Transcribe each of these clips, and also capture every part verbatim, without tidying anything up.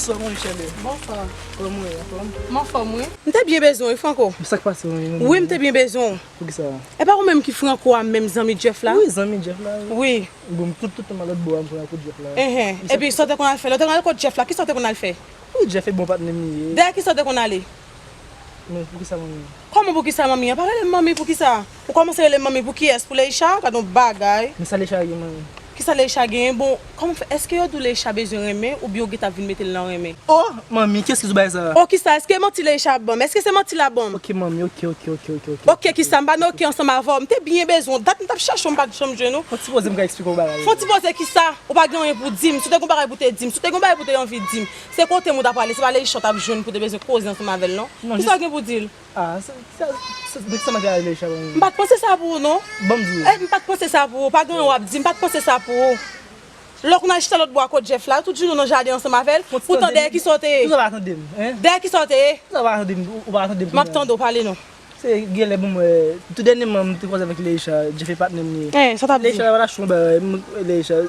Bonswa, mon chèlè. Bonswa. Kòman w ye, anfòm? M anfòm, wi. M te byen bezwen w, wi, Franco. Sa k pase, manmi? Wi, m te byen bezwen w. Poukisa? E pa ou menm ki Franco a, menm zanmi Jeff la? Wi, zanmi Jeff la, wi. Wi. Bon, tout, tout tan m al lòt bò a, m konn al kot Jeff la. Enhen. Epi, sa w te konn al fè? Lè w te konn al kot Jeff la, kisa w te konn al fè? Wi, Jeff e bon patnè m li ye. Dèyè kisa w te konn ale? Men poukisa, manmi? Kòman poukisa, manmi an? Pa rele m manmi poukisa? Ou kòmanse rele m manmi pou kiyès? Pou Leisha? Gad yon bagay. Men sa Leisha gen, manmi? Kisa Leisha genyen? Bon, kòman fè? Èske yo di w Leisha bezwen renmen oubyen yo gentan vin mete l nan renmen? Oh, manmi, ki eskiz ou bay sa? Oh, kisa? Èske manti Leisha ap ban m? Èske se manti l ap ban m? Ok, manmi, ok, ok, ok, ok, ok. Ok, kisa? M pa nan ok ansanm avè w. M te byen bezwen w. Dat m t ap chèche w, m pa t janm jwenn ou. Fon ti poze m ka eksplike w bagay yo. Fon ti poze kisa? Ou pa gen anyen pou di m. Si w te gen yon bagay pou w te di m, si w te gen yon bagay pou w te anvi di m, se kote m ou ta prale, se pa Leisha w t ap jwenn pou w te bezwen koze ansanm avè l, non. Non, kisa w gen pou w di l? Ah, se, se, se, de sa m ap pale, Leisha, bon. M pa t panse sa pou ou, non. Ban m di w. Eh, m pa t panse sa pou ou. Pa gen anyen w ap di, m pa t panse sa pou ou. Lè w konn al chita lòt bò a kot Jeff la, tout jounen w nan jaden ansanm avè l, poutan dèyè kisa w te ye? Ou pa tande m, en? Dèyè kisa w te ye? Ou pa tande m, ou pa tande m. M ap tande w, pale non. Se genlè, bon, mwen, tou dènyèman, m te kwaze avèk Leisha, Jeff e patnè m li ye. Eh, sa w t ap di? Leisha la pa ta chon, ba, m, Leisha,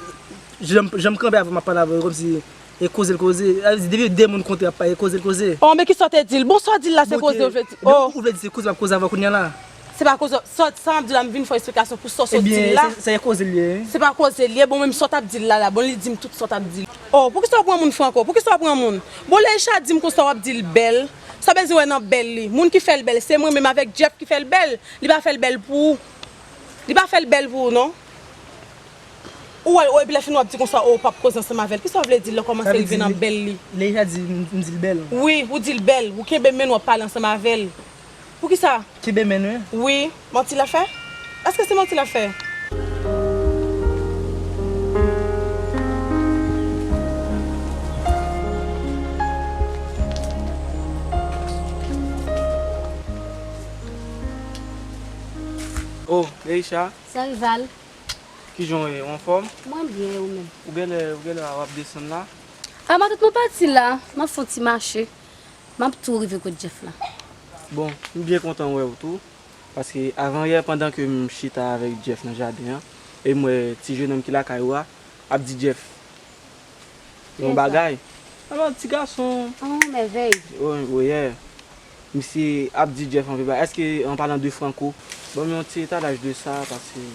jan m, jan m kanpe avè w, m ap pale avè w, kòmsi e koze l koze. Sa vle di, depi de moun kontre, ap pale, koze l koze. Oh, men kisa w te di l? Bon, sa w di l la, se koze w vle di. Oh. Ou vle di se koze m ap koze avè w kounye a la? Se pa koze, sa, sa m ap di la, m vin fè w eksplikasyon pou sa w sot di l la. Ebyen, se, se koze l ye, wi. Se pa koze l ye, bon, menm sa w t ap di l la, la, bon, li di m tout sa w t ap di l. Oh, poukisa w pran moun, Franco? Poukisa w pran moun? Bon, Leisha di m konsa w ap di l bèl. Sa w bezwen wè nan bèl li? Moun ki fè l bèl, se mwen menm avèk Jeff ki fè l bèl. Li pa fè l bèl pou ou. Li pa fè l bèl pou ou, non. Ou wè, ou, epi lè fini w ap di konsa, oh, ou p ap koze ansanm avè l. Kisa w vle di lè w kòmanse rive nan bèl li? Leisha di m, m di l bèl. Wi, ou di l bèl. Ou kenbe men l, w ap pale ansanm avè l. Poukisa? Kenbe men l, wi. Wi, manti l ap fè? Èske se manti l ap fè? Oh, Leisha. Sanrival. Kijan w ye? Ou anfòm? Mwen byen, e ou menm? Ou genlè, ou genlè w ap desann la? A, matant mwen pati la. M ap fè yon ti mache. M ap tou rive kot Jeff la. Bon, m byen kontan wè w tou. Paske avanyè, pandan ke m chita avèk Jeff nan jaden an, e m wè ti jenòm ki lakay ou a ap di Jeff yon bagay. Alò, ti gason. Oh, mèvèy. Wi, wi, yeah. Misye ap di Jeff anpil bagay. Èske, an palan de Franco, ban m yon ti etalaj de sa, paske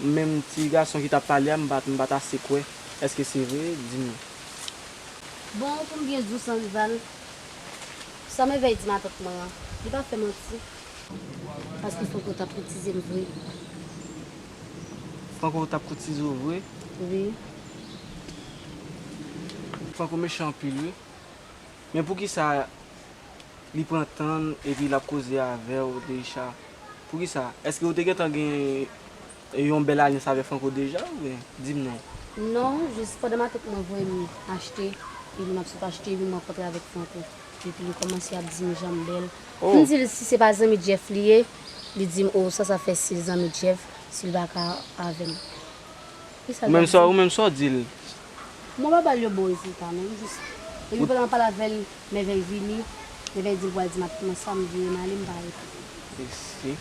menm ti gason ki t ap pale a, m pa t, m pa t ase kwè. Èske se vre? Di m. Bon, pou m byen di w, Sanrival, sa mèvèy di matant mwen an, li pa fè manti. Paske Franco t ap koutize m vre. Franco t ap koutize w vre? Wi. Franco mechan anpil, wi. Men poukisa li pran tan l epi l ap koze avè w, Leisha? Poukisa? Èske w te gentan gen yon bèl alyans avè Franco deja, oubyen? Di m non. Non, jis pandan matant mwen voye m achte, epi m ap sot achte, epi m rankontre avèk Franco. Epi li kòmanse ap di m jan m bèl. Oh. M di l si se pa zanmi Jeff li ye, li di m, oh, sa sa fè si l zanmi Jeff, si l pa ka avè m. Ou menm sa, ou menm sa w di l? Mwen pa ba l yon bon rezilta, non, m jis. Epi pandan m ap pale avè l, mèvèy vini, mèvèy di l pral di m ap pran sa, m vire m ale, m pa rete. Esi.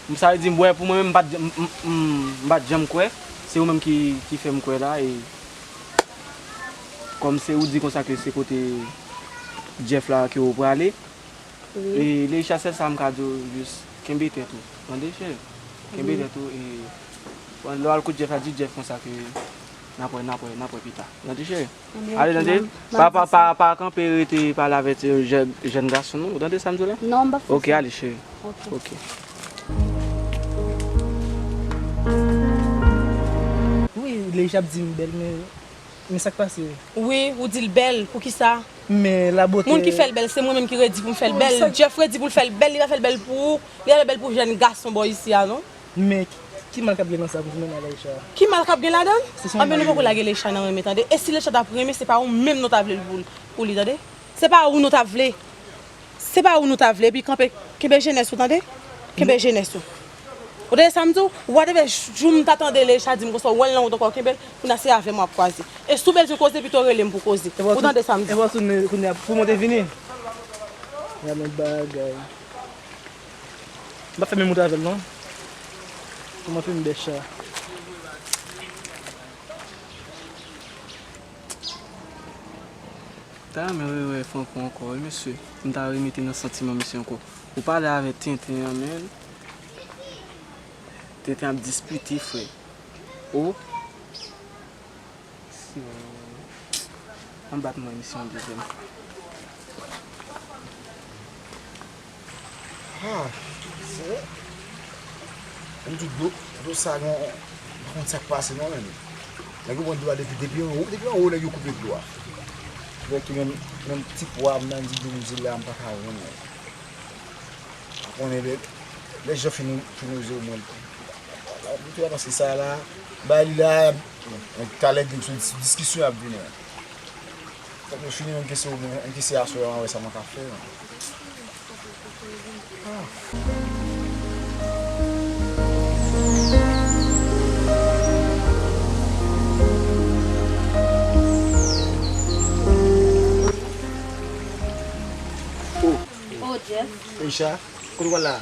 M sa vle di, m, wè, pou mwen menm, m pa t, m, m, m, m pa t janm kwè. Se ou menm ki, ki fè m kwè la, e kòm se ou di konsa ke se kote Jeff la ke ou prale. Wi. E Leisha, sèl sa m ka di w, jis kenbe tèt ou. Tande, cheri? Kenbe tèt ou, e lè w al kot Jeff la, di Jeff konsa ke n ap wè, n ap wè, n ap wè pita. Tande, cheri? Ale, tande. Pa, pa, pa, pa kanpe rete pale avèk jèn, jèn gason, non. Ou tande sa m di w la? Non, m p ap fè sa. Ok, ale, cheri. Ok. Ok. Wi, Leisha ap di m bèl, men, men sa k pase? Wi, ou di l bèl. Poukisa? Men labote. Moun ki fè l bèl, se mwen menm ki redi pou m fè l bèl. Jeff redi pou l fè l bèl, li pa fè l bèl pou ou. Li pa fè l bèl pou jèn gason bò isi a, non. Men ki, ki mal k ap gen nan sa pou jwenn Leisha? Ki mal k ap gen ladan l? Anben, nou poko lage Leisha nan renmen, tande. E si Leisha t ap renmen, se pa ou menm nou ta vle l pou, pou li, tande. Se pa ou nou ta vle. Se pa ou nou ta vle. Epi kanpe, kenbe jenès ou, tande. Kenbe jenès ou. Ou tande sa m di w? Whatever, jou m ta tande Leisha di m konsa, w wè l nan wout ankò, kenbe l, kounye a se avè m w ap kwaze. E si w bezwen koze, pito rele m pou koze. Ou tande sa m di? E w ap tounen kounye a pou monte vini? Gade yon bagay. M pa fè menm wout avè l, non. Kòman fè m bèch sa? Ta renmen rewè Franco ankò, wi, mesye. M ta remete nan santiman misye ankò. Ou pale avè Tenten an, men Tenten ap dispite, frè. O! Si, ann bat mwen misye yon dezyèm fwa. Ah, se, m di dlo, dlo sa gen, m pa konn sa k pase non, men. Nèg yo pran dlo a depi, depi anwo, depi anwo nèg yo koupe dlo a. Fè ki menm, menm ti pwa m nan di dlo m di la, m pa ka jwenn non. M konnen lè, lè jan fin, fin oze mwen. M tou avanse sa la, bay li la, talè gen sou dis-, diskisyon ap vini. Fòk nou fini yon kesyon, yon kesyon aswè a, wè sa mwen ka fè. Ah. Oh. Oh, Jeff. Aisha, kote w al la?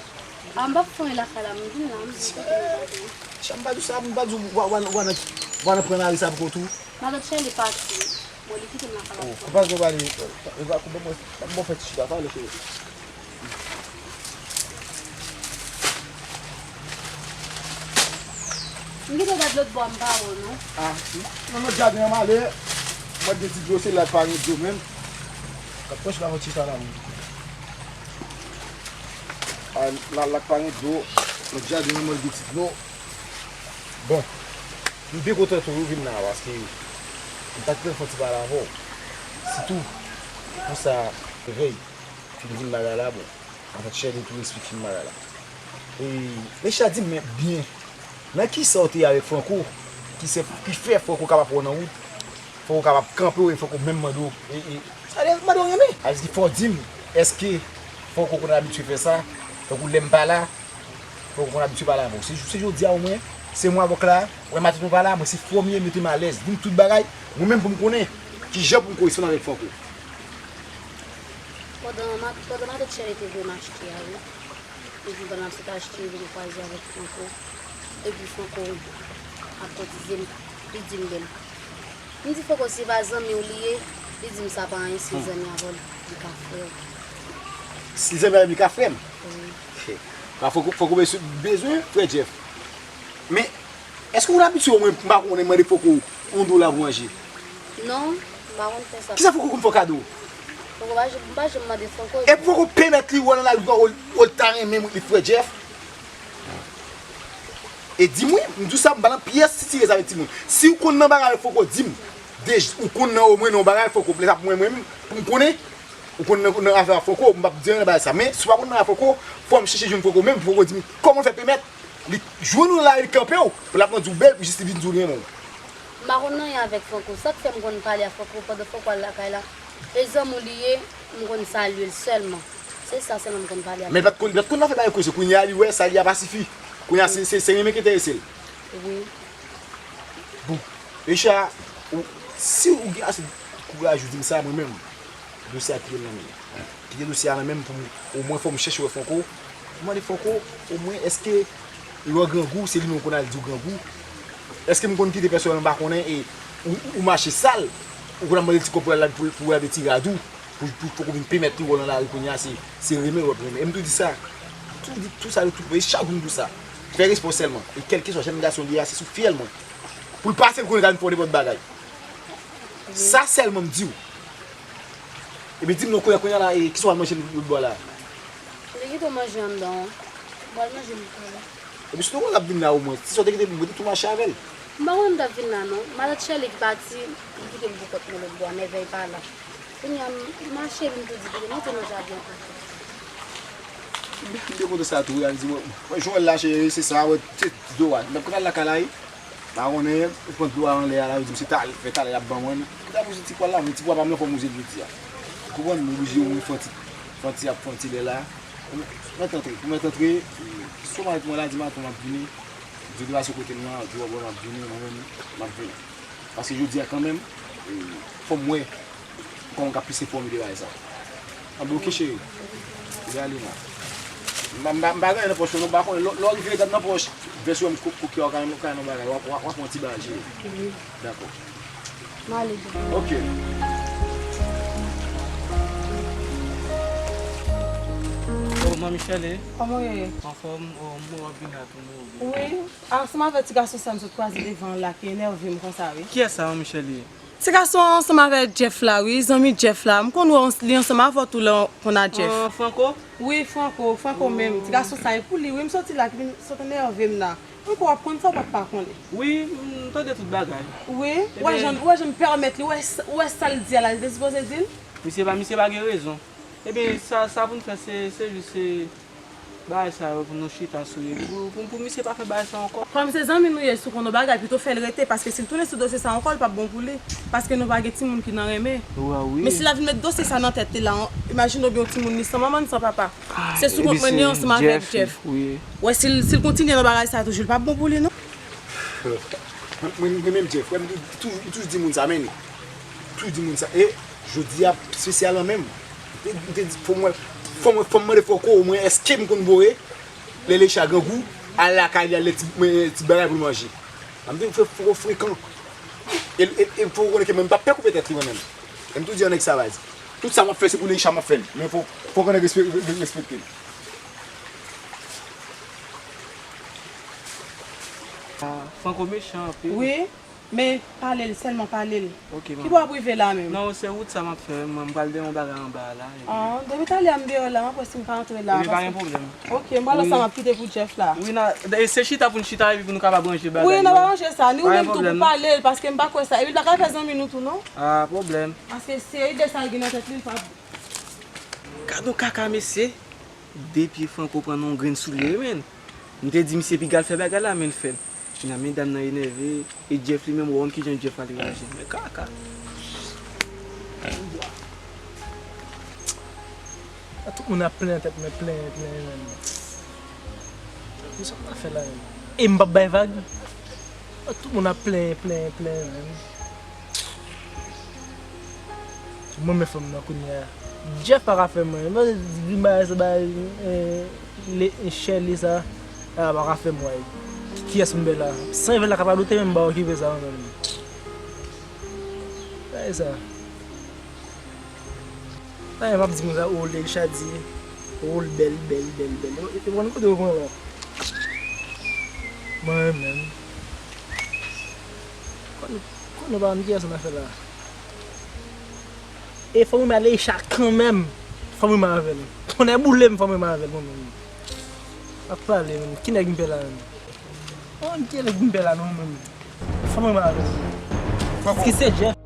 Ah, m p ap fon lakay la, m vin la, m vin kote nou pa gen. Aisha, m pa di w sa, m pa di w w a, w a, w a nan, w a nan pran lari sa pou kont ou. Matant Shirley pati. Bon, li kite m lakay la. Oh, pou kont mwen. Koupa zo bale, koupa, koupa, bon, bon, fè ti chita, pale, cheri. M gentan gad lòt bò a, m pa wè w non. Ah, nan lòt jaden an m ale, mwen gen ti dlo, se la pa gen dlo menm. Kap pwòch la, mwen chita la menm. Ah, la, la pa gen dlo, lòt jaden an mwen gen ti dlo. Bon, m byen kontan tou wi w vin la, paske m pa t gen fon ti pale avè w. Sitou, pou sa, revèy, fin vin bagay la, bon. An fèt, Shirley tou eksplike m bagay la. E, Aisha, di m byen, nan kisa w te ye avèk Franco, ki se, ki fè Franco kapab wè w nan wout, Franco kapab kanpe w e Franco menm mande w, e, e, sa vle di mande w renmen. Sa vle di fò w di m, èske Franco konn abitye fè sa, tankou lè m pa la, Franco konn abitye pale avè w. Se, se jodi a omwen, se mwen avè w la, wè matant nou pa la, mwen se premye mete m alèz, di m tout bagay, mwen menm pou m konnen kijan pou m koreksyon avèk Franco. Pandan ma-, pandan matant Shirley te voye m achte a, wi. Epi pandan m sot achte, epi m kwaze avèk Franco. Epi Franco ap koutize m, li di m bèl. M di Franco, si se pa zanmi w li ye, li di m sa pa anyen, si l zanmi avè w, li ka frè w. Si l zanmi avè m, li ka frè m? Wi. Fòk ou, fòk ou bezwen, bezwen frè Jeff. Men, èske ou abitye omwen, m pa konnen, mande Franco yon dola pou manje? Non, m pa konn fè sa. Kisa Franco konn fè w kado? Franco pa janm, m pa janm mande Franco. E Franco pèmèt li wè w nan lari, ou, ou, ou ta renmen li frè Jeff? E di m wi, m di w sa, m pa nan pyès sitirèz avèk timoun. Si w konn nan bagay avèk Franco, di m. De, ou konn nan omwen nan yon bagay avèk Franco, lè sa pou mwen, mwen menm, pou m konnen. Ou konn nan, nan afè a Franco, m p ap di anyen nan bagay sa. Men, si w pa konn nan afè Franco, fò m chèche jwenn Franco menm, pou Franco di m kòman l fè pèmèt li jwenn ou nan lari, li kanpe w, pou l ap di w bèl, pou jis li vin di w li renmen w. M pa konn anyen avèk Franco. Sa k fè m konn pale a Franco pandan Franco al lakay la, e zanmi w li ye, m konn salye l sèlman. Se sa sèlman m konn pale avè l. Men l pa t konn, l pa t konn nan fè bagay koze. Kounye a, li wè salye a pa sifi. Kounye a, se, se, se renmen ki enterese l. Wi. Bon, Aisha, ou, si ou gen ase kouraj ou di m sa, mwen menm, dosye a kite l nan men m. Kite dosye a nan men m pou m, omwen fò m chèche wè Franco. M mande Franco, omwen, èske lè w grangou, se li menm ou konn al di w grangou? Èske m konn kite pèsonèl m pa konnen e ou, ou mache sal, ou konn ap mande ti kòb pou al, pou, pou al de ti rad ou, pou, pou, pou Franco vin pèmèt li wè w nan lari kounye a, se, se renmen w ap renmen. E m tou di sa, tou di, tou sa, tou, e chak jou m di w sa. Fè respè w sèlman. E kèlkeswa jèn gason li ye a, se sou fyèl mwen. Pou l pase, l konnen l ka vin fè w nenpòt bagay. Sa sèlman m di w. Epi di m non, kounye a, kounye a la, e, kisa w al manje lòt bò la? Li kite w manje anndan an. M pral manje m talè. Epi sitou w ap vin la omwen. Si sa w te kite pou mwen, te tou mache avè l. M pa konn m t ap vin la non. Matant Shirley ki pati, li kite m pou kont mwen lòt bò a, mèvèy pa la. Kounye a, m mache, vin tou di, kite m antre nan jaden an. M byen kontan sa tou, wi, a di mwen, mwen, Joel la, cheri, se sa, wè, se dlo a. M ap konn al lakay la, wi. Pa konnen, ou pran dlo a anlè a la, yo di m se talè, fè talè y ap ban mwen. Kounya pou ti pwa la, men ti pwa pa m nan fòm ou se jodi a. Ou konprann, m oblije omwen fè yon ti, fè yon ti ap fè yon ti lè la. Mèt antre, mèt antre, si w pa ret mwen la, di maten m ap vini, di w pase kote m nan, di w wè m ap vini, mwen menm, m ap vini. Paske jodi a kanmenm, e, fò m wè kòman m ka plis enfòme de bagay sa. Anben, oke, cheri. Ou ale la. M pa, m pa, m pa gen anyen nan pòch mwen non, m pa konnen. Lè, lè w rive, gad nan pòch. Vès ou wè m ko-, koke w ka, ka nan bagay. W ap, w ap, w ap pran ti bagay, cheri. Wi. Dakò. M ale, Jeff. Oke. Manmi Chèle, Kòman w ye? Anfòm? Oh, m wè w ap vin la tou move. Wi, ansanm avèk ti gason sa m sot kwaze devan an la ki enève m konsa wi. Kiyès sa, Manmi Chèle? Ti gason an ansanm avèk Jeff la wi, zanmi Jeff la. M konn wè li ansanm avè w tou lè w konn a Jeff. Ah, Franco? Wi, Franco, Franco menm. Ti gason sa e pou li wi, m soti la ki vin sot enève m la. M kwè w ap konn sa w pa t pa konnen. Wi, m tande tout bagay. Wi, w wè jan w wè jan m pèmèt li, w wè s- w wè sa l di a la, li te sipoze di l? Misye pa, misye pa gen rezon. Ebyen, sa, sa pou n fè, se, se jis se bagay sa yo pou nou chita sou li. Pou, pou, pou misye pa fè bagay sa ankò. Kòm se zanmi nou ye, si w konn yon bagay, pito fè l rete, paske si l tounen sou dosye sa ankò, l p ap bon pou li. Paske nou pa gen timoun ki nan renmen. Wa, wi. Men si l ap vin met dosye sa nan tèt li la, imajine w byen yon timoun ni san manman, ni san papa. Se sou Epi kont mwen li se ansanm avèk Jeff, Jeff. Wi. Wè, si l, si l kontinye nan bagay sa toujou, l p ap bon pou li, non? Mwen, mwen menm Jeff, wè, m tou- toujou, toujou di moun sa, men. Toujou di moun sa. E jodi a, espesyalman menm. M te, m te di, fò mwen, fò mwen, fò m mande Franco, omwen, èske m konn voye, lè Leisha grangou, al lakay li, al lè ti, mwen, ti bagay pou l manje. M te fè Franco frekan. E, e, e Franco konnen ke mwen, m p ap pè koupe tèt li, mwen menm. E m tou di yon nèg sa, baz. Tout sa m ap fè, se pou Leisha m ap fè l. Men fò, fò konnen respè-, re-, re-, respekte l. Ah, Franco mechan anpil. Wi, men pale l, sèlman pale l. Ok, Ki bò w ap rive la menm? Non, se wout sa m ap fè, mwen, m pral de yon bagay anba a la. Epi Ah, depi talè a m deyò la, m ap wè si m ka antre la. Epi pa gen pwoblèm. Ok, m pral sa m ap kite pou Jeff la. Wi, na, e se chita pou n chita epi pou nou kapab ranje bagay. Wi, n ap aranje sa. Ni ou Pa gen menm tou pou pwoblèm. Pale l, paske m pa kwè sa. Epi l pa ka fè zanmi nou tou, non? Ah, pwoblèm. Paske se ide sa l gen nan tèt li, l p ap. Gad yon kaka, mesye. De pye Franco pran nan yon grenn soulye, wi, men. M te di misye piga l fè bagay la, men l fè l. China, medam nan enève, e Jeff li menm, wè w konn kijan Jeff pral reyaji. Men kaka. A tout moun ap plenyen tèt mwen, plenyen, plenyen menm. Men sa m ta fè la menm? E m p ap bay vag? A tout moun ap plenyen, plenyen, plenyen menm. Mwen men fanm nan kounye a. Jeff pa ka fè mwen. Mwen di bagay sa bay, eh, Chèle sa. A pa ka fè mwen. Kiyès m bèl la? San evèl la ka pa dote menm ba okipe sa mwen menm. Bagay sa. Bagay m ap di konsa, o Leisha di, o l bèl, bèl, bèl, bèl. E konn kote ou pran la? Mwen menm. Konn, konn nou pa konn kiyès nou afè la. E fò mwen ale Leisha kanmenm. Fò mwen avè l. Tonnè boule m, fò mwen avè l mwen menm. Ap pale menm. Ki nèg m pè la menm? An, ki nèg m pè la non menm? Fò mwen avè l. Ki se Jeff?